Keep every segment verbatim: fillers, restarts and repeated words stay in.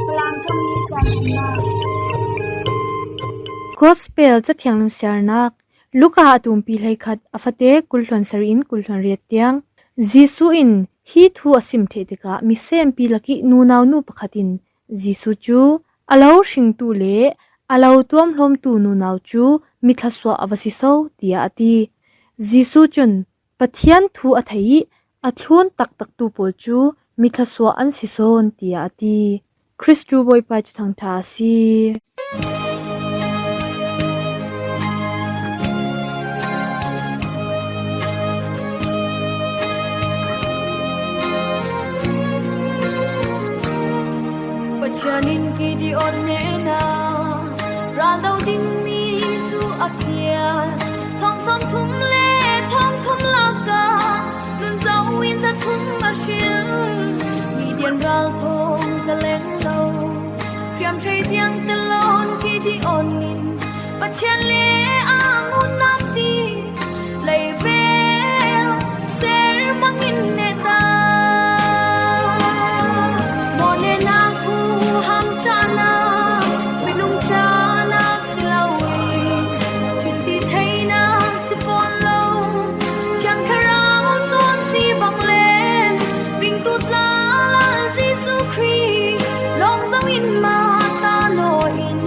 Falam thawngni caan nunnak. Gospel Cathiang Limsiarnak. Luka a tumpi hleikhat, a fate kul hluan sarih in kul hluan riat tiang. Jesuh in hi thu a sim ṭheh tikah misenpi lakih nunau nu pakhat in Jesuh cu a lo hringtu le a lo tuamhlawmtu nunau cu mi thluasuah a va si so, tiah a ti. Jesuh cun, Pathian thu a thei ih a thlun taktaktu pawl cu mi thluasuah an si sawn, tiah a ti. Kristu Bawipa cu thangṭha a si. Pathian in Gideon hnenah ral do dingmi Jesuh a phial. Thong sawmthum le thong thum lakah nun zo in zathum a hril. Midian ral thong zaleng lo hriamhrei ziang telon Gideon in Pathian le a ngun nampi leivel ser hmangin neta. Mawhnehnak, huham cahnak, minung cahnak si lo i, thilti theinak si fawn lo, Thiang Thlarau zawn si bang le, ringtu tla Lal Jesuh Khrih lawng zo in mah ta naw in,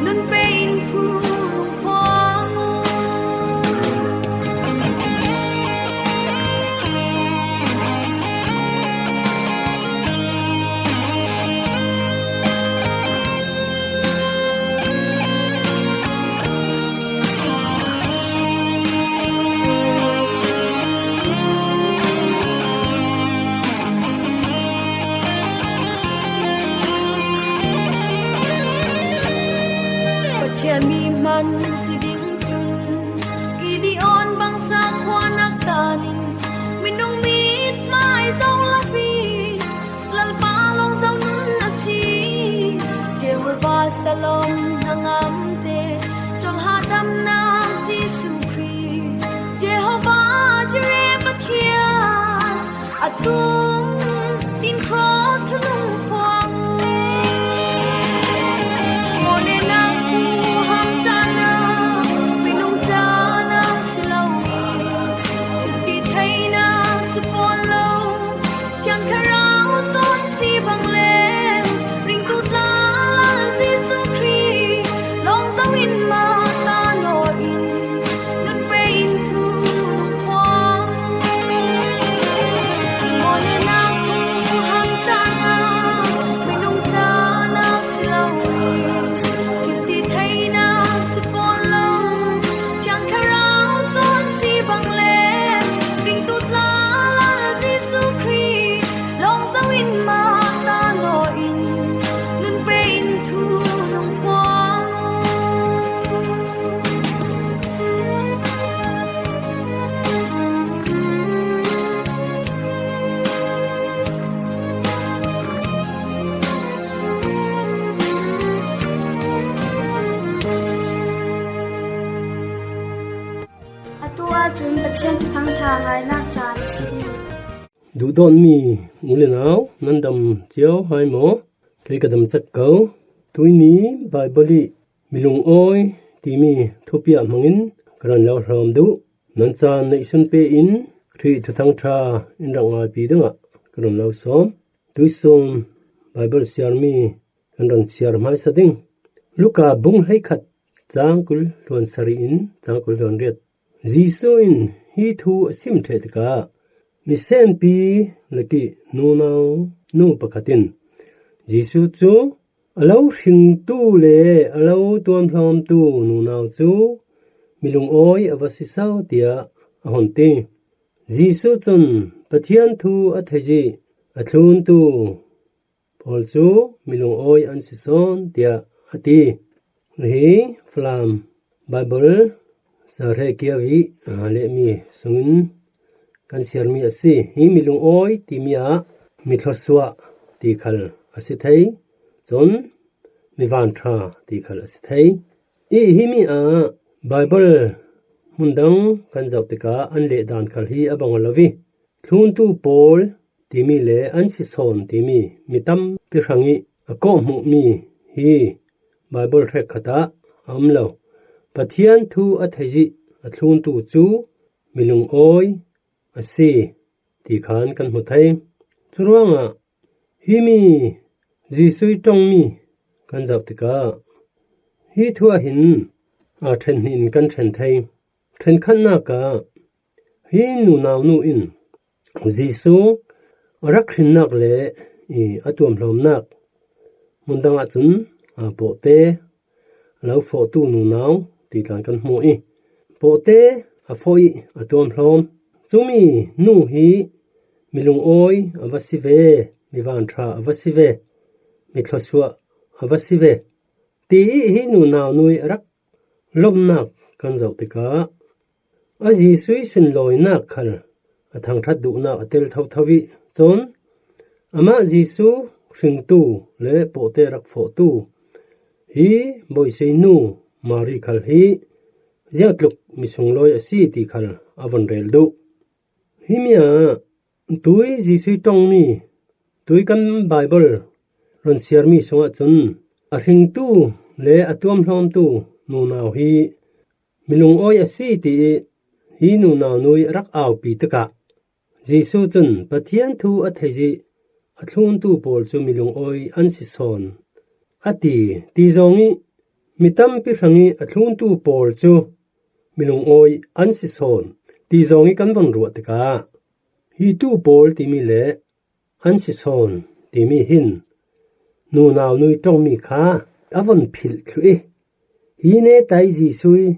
nun pe in thu khuang. Pathian mi hman si ding cun Gideon bangsa khuanak danin minung mit hmai zo lopi Lalpa lawng zo nun a si. Jehovah Shalom hnangamte colh hahdamnak Jesuh Khrih, Jehovah Jireh Pathian a tung tin cross thunung phuang. Mawhnehnak, huham cahnak, minung cahnak si lo i, thilti theinak si fawn lo, Thiang Thlarau zawn si bang le, ringtu tla Lal Jesuh Khrih lawng zo in mah ta naw in, nun pe in thu khuang. Mawhnehnak, huham cahnak, minung cahnak si lo i, thilti theinak si fawn lo, Thiang Thlarau zawn si bang le, ringtu tla Lal Jesuh Khrih lawng zo in mah ta naw in, nun pe in thu nung khuang. Atu ahcun Pathian thuthang ṭha ngainak caan a si. Duhdawtmi u le nau, nan dam cio hai maw? Kei ka dam cek ko. Tuihni Baibal ih milungawi timi thupiak hmangin ka ron lo hrawm duh. Nan caan neihsun pe in Khrih thuthang ṭha in rak ngaipi dingah ka ron lo sawm. Tuihsun Baibal siarmi kan ron siar hmaisa ding. Luka bung hleikhat, cang kul hluan sarih in cang kul hluan riat. Jesuh in hi thu a sim ṭheh tikah misenpi lakih nunau nu pakhat in Jesuh cu a lo hringtu le a lo tuamhlawmtu nunau cu milungawi a va si so, tiah a hun ti. Jesuh cun Pathian thu a thei ih a thluntu pawl cu milungawi an si sawn, tiah a ti. Hi Falam Baibal Sarhe Kiavi, ah, lehmi sungin kan siarmi a si. Hi milungawi timi ah mi thluasuah ti khal a si thei, cun mi vanṭha ti khal a si thei. Ih himi ah Baibal hmun dang kan zoh tikah an leh dan khal hi a bang aw lo ih, thluntu pawl timi le an si sawn timi mi tampi hrangih a kawhhmuhmi hi Bible hrekkhat ah a um lo. Pathian thu a thei zih a thluntu cu mi lungawi a si ti khan kan hmu thei. Curuangah himi Jesuh ih ṭongmi kan zoh tikah hi thu ah hin aa, ṭhen hnih in kan ṭhen thei. Ṭhenkhatnak ah hi nunau nu in Jesuh a rak hrinnak le i a tuamhlawmnak hmun dang ahcun aa, pawhte a lo fawhtu nunau ti tla kan hmu ih pawhte a fawh ih a tuamhlawm. Cumi nu hi mi lungawi a va si ve, mi vanṭha a va si ve, mi thluasuah a va si ve, ti ih hi nunau nu ih a rak lawmhnak kan zoh tikah a Jesuh ih sunlawinak khal a thangṭhat duhnak a tel thotho ih cun amah Jesuh hringtu le pawhte rak fawhtu hi Bawisei nu Mari khal hi ziangtluk mi sunglawi a si ti khal a von rel duh. Himi ah tui Jesuh ih ṭongmi, tui kan Bible ron siarmi sungah cun a hringtu le a tuamhlawmtu nunau hi mi lungawi a si ti ih hi nunau nu ih a rak aupi tikah Jesuh cun Pathian thu a thei zih a thluntu pawl cu mi lungawi an si sawn a ti. Ti zawng ih mi tampi hrangih a thluntu pawl cu mi lungawi an si sawn ti zawng ih kan von ruah tikah hi tu pawl timi le an si sawn timi hin nunau nu ih ṭongmi kha a von philh thluh ih hi neta ih Jesuh ih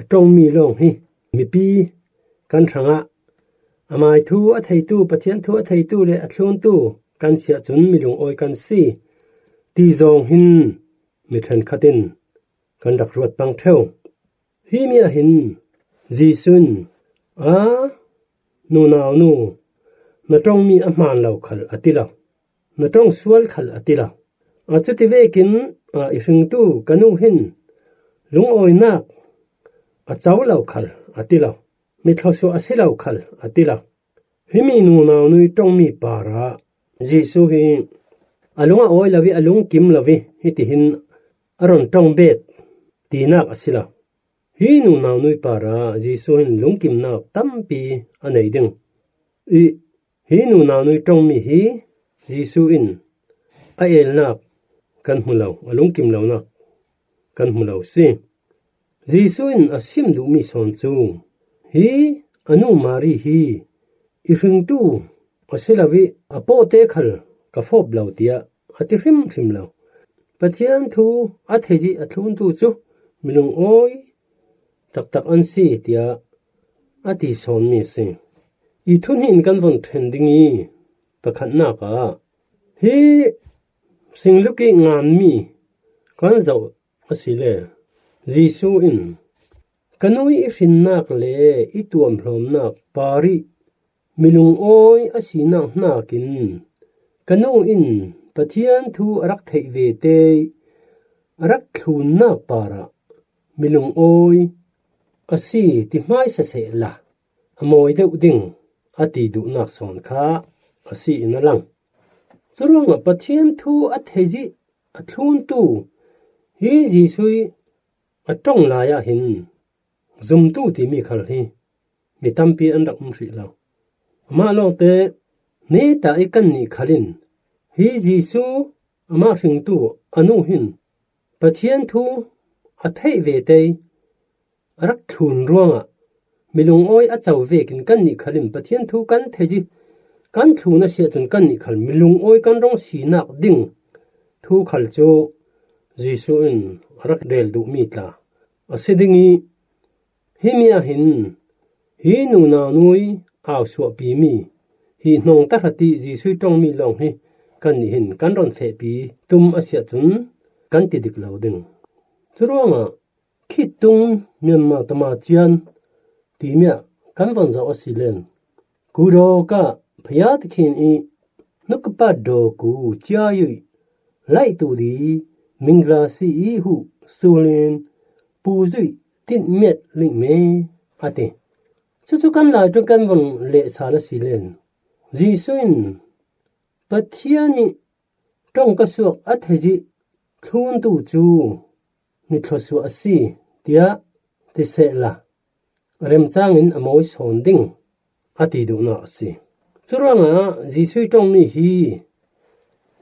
a ṭongmi lawng hi mipi kan hrangah amai thu a theitu, Pathian thu a theitu le a thluntu kan si ahcun mi lungawi kan si ti zawng hin mi ṭhenkhat in kan rak ruat pang ṭheu. Himi ah hin Jesuh in, "A nunau nu, na ṭongmi a hmaan lo khal a ti lo, na ṭong sual khal a ti lo. A cuti vekin a i hringtu ka nu hin lungawinak a co lo khal a ti lo, mi thluasuah a si lo khal a ti lo." Himi nunau nu ih ṭongmi parah Jesuh hi a lung a awi lo ih a lungkim lo ih hitihin a ron ṭong bet tinak a si lo. Hi nunau nu ih parah Jesuh hin lungkimnak tampi a nei ding ih hi nunau nu ih ṭongmi hi Jesuh in a elnak kan hmu lo, a lungkim lonak kan hmu lo si. Jesuh in a sim duhmi sawn cu, "Hi a nu Mari hi i hringtu a si lo ih a pawhte khal ka fawp lo," tiah a ti hrimhrim lo. Pathian thu a thei zih a thluntu cu mi lungawi taktak an si, tiah a ti sawnmi a si. I thu hnih in kan von ṭhen ding ih pakhatnak ah hi singluk ih nganmi kan zoh asile Jesuh in, "Ka nu ih i hrinnak le i tuamhlawmnak par ih mi lungawi a sinak hnakin ka nu in Pathian thu a rak theih vete ih a rak thlunnak parah mi lungawi a si ti hmaisa sehla a mawi deuh ding," a ti duhnak sawn kha a si in a lang. Curuangah Pathian thu a thei zih a thluntu hi Jesuh ih a ṭong lai ah hin zumtu timi khal hi mi tampi an rak um hrih lo. Amah lawngte neta ih kannih khal in hi Jesuh, amah hringtu a nu hin Pathian thu a theih vete ih a rak thlun ruangah mi lungawi a co vekin kannih khal in Pathian thu kan thei zih kan thlun a si ahcun kannih khal mi lungawi kan rung sinak ding thu khal cu Jesuh in a rak rel duhmi tla a si ding ih, himi ah hin hi nunau nu ih au suahpimi hi hnong tahrat ih Jesuh ih ṭongmi lawng hi kannih hin kan ron fehpi tum a si ahcun kan ti dik lo ding. Curuangah Khittung Myanmar tama cian timi ah kan von zoh a si len, Ku dawk ah Paya Takhin ih nukapat dawk uh cia yuih laih tu di minglasi ih huh sulin pu zuih tinhmiat lih me a ti. Cucu kan lai ṭung kan von lehsan a si len, Jesuh in Pathian ih ṭong ka suak a thei zih thluntu cu ni thluasuah a si, tiah ti sehla remcangin a mawi sawn ding, a ti duhnak a si. Curuangah Jesuh ih ṭongmi hi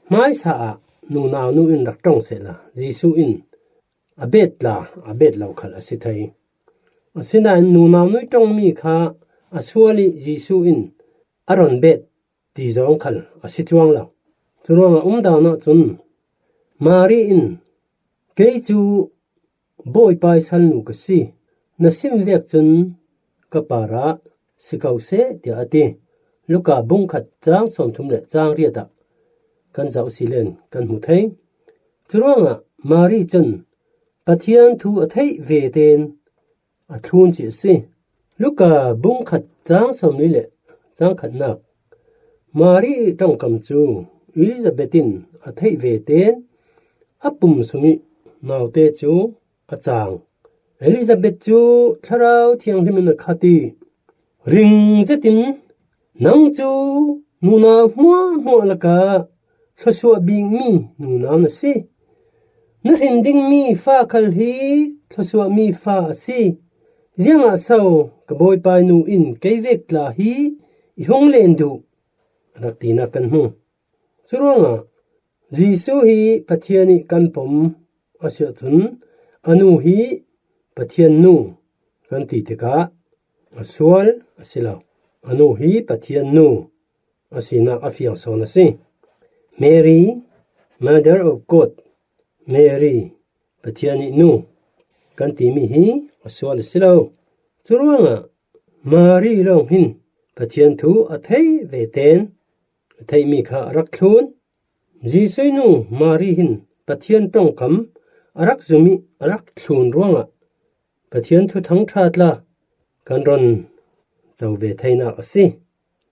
hmaisa ah nunau nu in rak ṭong sehla Jesuh in a bet tla, a bet lo khal a si thei. Asinain nunau nu ih ṭongmi kha a sual ih Jesuh in a ron bet ti zawng khal a si cuang lo. Curuangah umdan ahcun Mari in, "Kei cu Bawipa ih salnu ka si, na sim vek cun ka parah si ko seh," tiah a ti. Luka bungkhat cang sawmthum le cang riat ah kan zoh si len kan hmu thei. Curuangah Mari cun Pathian thu a theih ve tein a thlun cih a si. Luka bungkhat cang sawmli le cang khatnak. Mari ih ṭongkam cu Elizabeth in a theih ve tein a pum sungih naute cu a cang. Elizabeth cu Thlarau Thianghlim in a khat ih, ring zetin, "Nang cu nunau hmuahhmuah lakah thluasuah bikmi nunau na si. Na hrin dingmi fa khal hi thluasuahmi fa a si. Ziangah so ka Bawipa ih nu in kei vek tla hi i hung len duh?" a rak tinak kan hmu. Curuangah Jesuh hi Pathian ih kan pom a si ahcun, a nu hi Pathian nu kan ti tikah a sual a si lo. A nu hi Pathian nu a sinak a fiang sawn a si. Mary, Mother of God, Mary, Pathian ih nu kan timi hi a sual a si lo. Curuangah Mary lawng hin Pathian thu a theih ve tein a theihmi kha a rak thlun. Jesuh ih nu Mari hin Pathian ṭongkam a rak zum ih a rak thlun ruangah Pathian thuthang ṭha tla kan ron co ve theinak a si.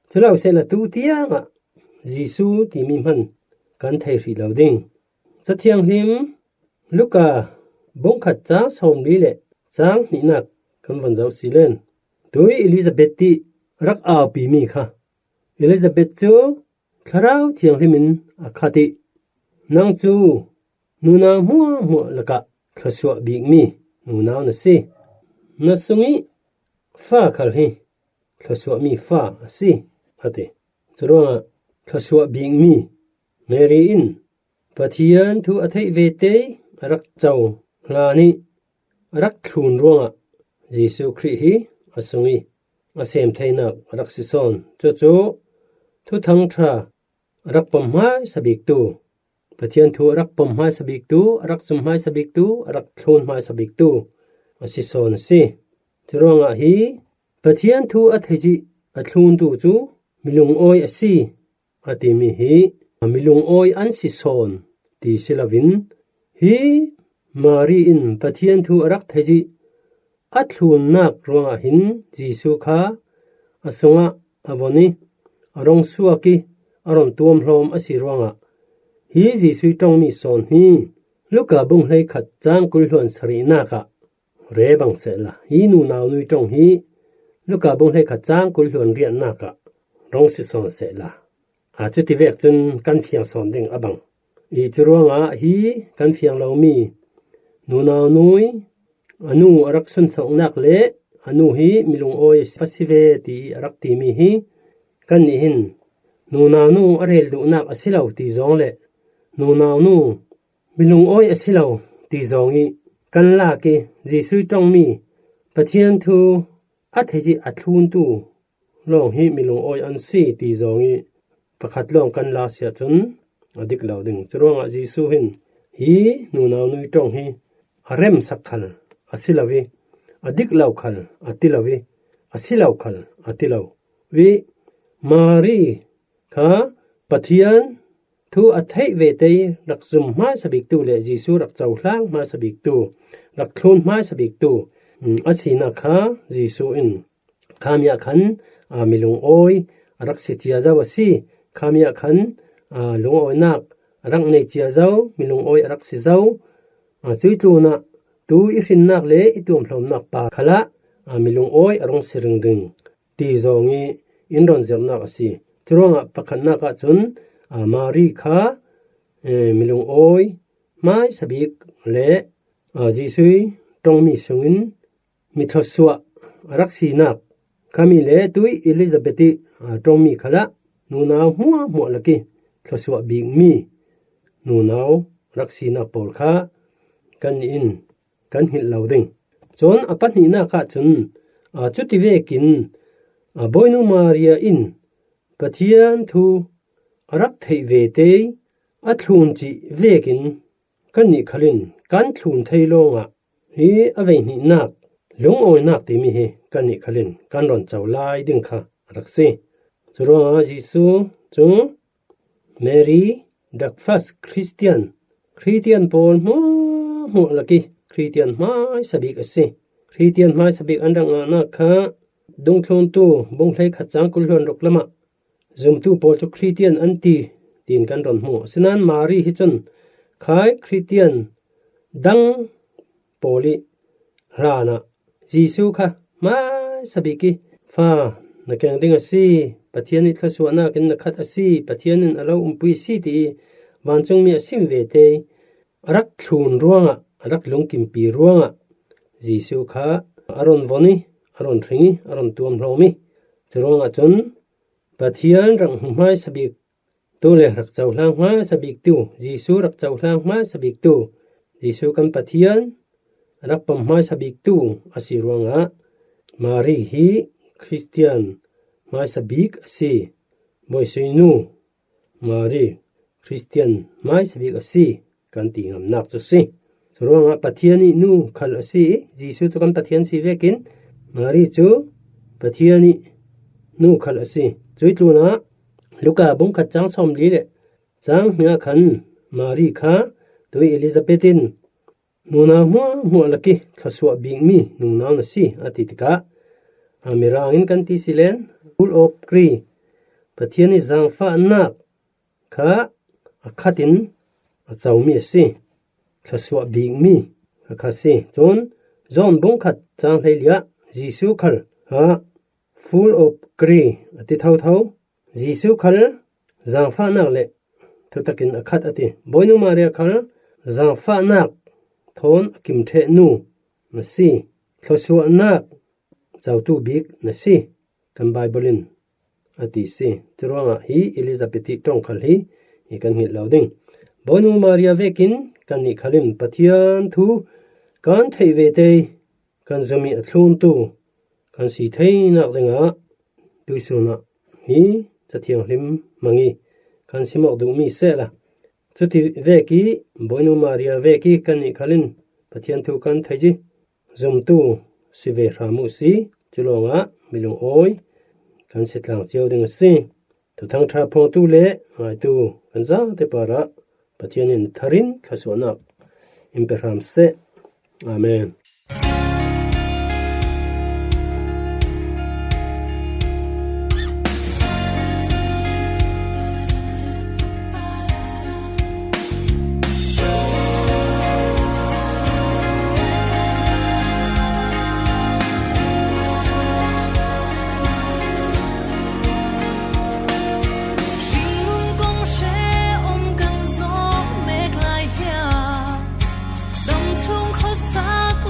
Cu lo sehla tu tiangah Jesuh timi hman kan thei hrih lo ding. Cathianghlim Luka bungkhat cang sawmli le cang hnihnak kan von zoh si len. Tui Elizabeth ih rak aupimi kha Elizabeth cu Thlarau Thianghlim in a khat ih, "Nang cu nunau hmuahhmuah lakah thluasuah bikmi nunau na si. Na sungih fa khal hi thluasuahmi fa a si," a ti. Curuangah thluasuah bikmi Mary in Pathian thu a theih ve te a rak co hlan ih a rak thlun ruangah Jesuh Khrih hi a sung ih a sem theinak a rak si sawn. Cucu Thuthang Ṭha a rak pom hmaisa biktu, Pathian thu a rak pom hmaisa biktu, a rak zum hmaisa biktu, a rak thlun hmaisa biktu a si sawn a si. Curuangah hi Pathian thu a thei zih a thluntu cu milungawi a si a timi hi milungawi an si sawn ti si loin, hi Mari in Pathian thu a rak thei zih a thlunnak ruangah hin Jesuh kha a sungah a von ih a rung suak ih a run tuamhlawm a si ruangah, hi Jesuh ih ṭongmi sawn hi Luka bung hleikhat cang kul hluan sarihnak ah re bang sehla, hi nunau nu ih ṭong hi Luka bung hleikhat cang kul hluan riatnak ah rung si sawn sehla, aa, cuti vek cun kan fiang sawn ding a bang. Ih curuangah hi kan fiang lomi nunau nu ih a nu a rak sunhsaknak le a nu hi milungawi a si ve ti ih a rak timi hi kannih hin nunau nu a rel duhnak a si lo ti zawng le nunau nu milungawi a si lo ti zawng ih kan lak ih Jesuh ih ṭongmi Pathian thu a thei zih a thluntu lawng hi milungawi an si ti zawng ih pakhat lawng kan la si ahcun a dik lo ding. Curuangah Jesuh hin hi nunau nu ih ṭong hi a remsak khal a si lo ih a dik lo khal a ti lo ih a si lo khal a ti lo ih Mari kha Pathian thu a theih ve te ih rak zum hmaisa biktu le Jesuh rak cohlang hmaisa biktu, rak thlun hmaisa biktu, um, a sinak kha Jesuh in khami ah khan, aa, milungawi a rak si cia zo a si. Khami ah khan, aa, lungawinak a rak nei cia zo, milungawi a rak si zo. Aa, cuih tlunah tu i hrinnak le i tuamhlawmnak pa khalah, aa, milungawi a rung si ringring ti zawng ih in rawn zirhnak a si. Curuangah pakhatnak ahcun, aa, Mari kha eh, milung awi hmaisa bik le, ah, Jesuh ṭawngmi sungin mi thluasuah a rak sinak, khami le tui Elizabeth ih, ah, ṭawngmi khalah nunau hmuahhmuah lak ih thluasuah bikmi nunau rak sinak pawl kha kannih in kan hngilh lo ding. Cun a pahnihnak ahcun, aa, cuti vekin, aa, Bawinu Maria in Pathian thu a rak theih vete ih a thlun cih vekin kannih khal in kan thlun thei lawngah hi a veihnihnak, lungawinak timi hi kannih khal in kan ron co lai ding kha a rak si. Curuangah Jesuh cu Mary, the first Christian, Khristian pawl hmuahhmuah lak ih Khristian hmaisa bik a si. Khristian hmaisa bik an rak ngahnak kha Dungthluntu bung hleikhat cang kul hluan ruk lamah zumtu pawl cu Khristian an ti, tiin kan ron hmu. Asinain Mari hi cun khai Khristian dang pawl ih hlanah Jesuh kha hmaisa bik ih fa na keng ding a si, Pathian ih thluasuahnak in na khat a si, Pathian in a lo umpui a si, ti ih vancungmi a sim vete ih a rak thlun ruangah, a rak lungkimpi ruangah Jesuh kha a ron von ih, a ron hring ih, a ron tuamhlawm ih, curuangah cun Pathian rak hmu hmaisa bik tu le rak cohlang hmaisa biktu, Jesuh rak cohlang hmaisa biktu, Jesuh kan Pathian rak pom hmaisa biktu a si ruangah Mari hi Khristian hmaisa bik a si. Bawisui nu Mari Khristian hmaisa bik a si kan ti ngamnak cu si. Curuangah Pathian ih nu khal a si ih Jesuh cu kan Pathian si vekin Mari cu Pathian ih nu khal a si. Cuih tlunah Luka bung khat cang sawmli le cang hnih ah khan Mari kha tui Elizabeth in nunau hmuahhmuah lak ih thluasuah bikmi nunau na si, a ti tikah, a Mirang in kan ti si len, full of grace, Pathian ih zaangfahnak kha a khat in a comi a si, thluasuah bikmi kha kha si. Cun John bung khat cang hleili ah Jesuh khal kha full of grace a ti thotho. Jesuh khal zaangfahnak le thutak in a khat a ti. Bawinu Maria khal zaangfahnak thawn a kim ṭhehnu na si, thluasuahnak cotu bik na si, kan Baibal in a ti si. Curuangah hi Elizabeth ih ṭong khal hi, hi kan hngilh lo ding. Bawinu Maria vekin kannih khal in Pathian thu kan theih vete ih kan zum ih a thluntu kan si theinak dingah tuihsun ah hi Cathianghlim hmang ih kan sim awk duhmi sehla, cuti vek ih Bawinu Maria vek ih kannih khal in Pathian thu kan theih ih zumtu si ve hram uh si. Culawngah milung awi kan si tlang cio ding a si. Thuthang ṭha phawngtu le ngaitu kan zate parah Pathian in thar in thluasuahnak in pe hram seh. Amen. Hringnun kong hre om kan zawh mek lai hiam? Dam chung khuasak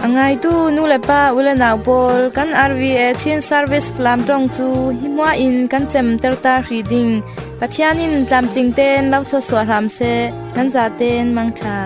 A ngaitu nu le pa, u le nau pawl, kan R V A Chin Service Falam ṭawng cu hi hmua in kan cemter ta hrih ding. Pathian in tlamtling tein lo thluasuah hram seh, nan zatein mangṭha.